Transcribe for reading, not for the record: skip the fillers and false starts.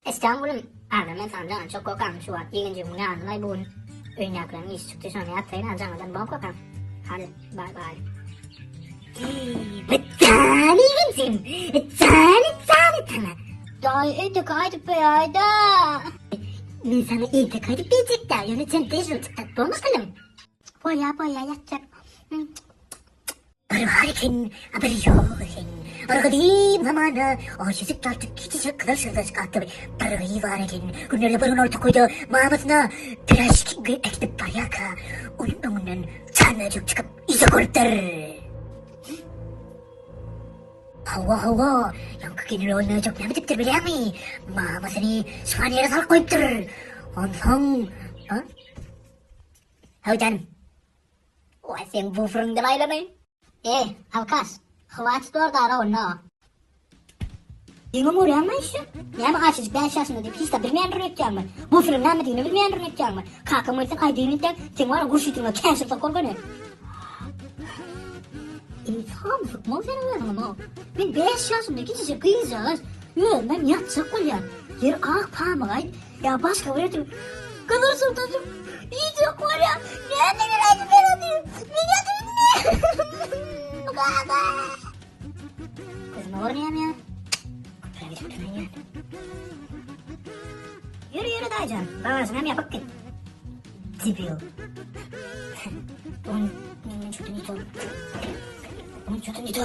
Istanbulym Adam men saňa jaňyny çok kokam şu wagt ýegenjigimiň ýanyndaý bu gün öýündäkileriň işi çykdy şony ýatsaýyn a jaňadan bom kokam hadi baý baý. Jan ýegenjigim jany jany saňa. Daýy entek aýdyp beräýdä. Men saňa entek aýdyp berjekdä ýöne sen dežur çykdat bolmakalym. Bolýa bolýa ýatjak. Bir bar eken, bir ýok eken. Bir gadym zamanda aşyjyk ýaltyk kiçijik gyzyl şyrdajyk atly bir gyz bar eken. Günlerde bir gün ol tokaýda mamasyna piražki äkidip barýarka, onuň öňünden çal möjek çykyp iýjek bolupdyr. Hawa, hawa, ýaňky general möjek näme edipdir bilýäňmi? Mamasyny şifanýere salyp goýupdyr. Onsoň, a? Haw janym. Oý seň buferiňden aýlanaýyn. Eý, alkaş, hwatit ordara onda. Diňe görýäňmi şu? Näme Aýşejik 5 ýaşynda diýip hiç zat bilmeýändir öýtýäňmi? Buferiň nämedigini bilmeýändir öýtýäňmi? Kakam welin aýdaýyn öýtýäň, seň bar gurşutyňa käşir sokar göni. Insan sokmaz seniň özüňe no. Men 5 ýaşymda kiçijik gyzjagaz özümem ýatjak bolýan. Ýer ak pamyk aýt, Ýa başga bir ötüm. Gyzyl sultanjyk iýjek bolýar. Näme men aýdyp beredi? Men ýatyp Gaga. Gözüme görünýärmi ýa? Köpräk edip durýan. Ýürü ýürü daýjan. Bagažyňam ýapyp git. Debil. Bugün men çötün ýito. Bugün çötün ýito.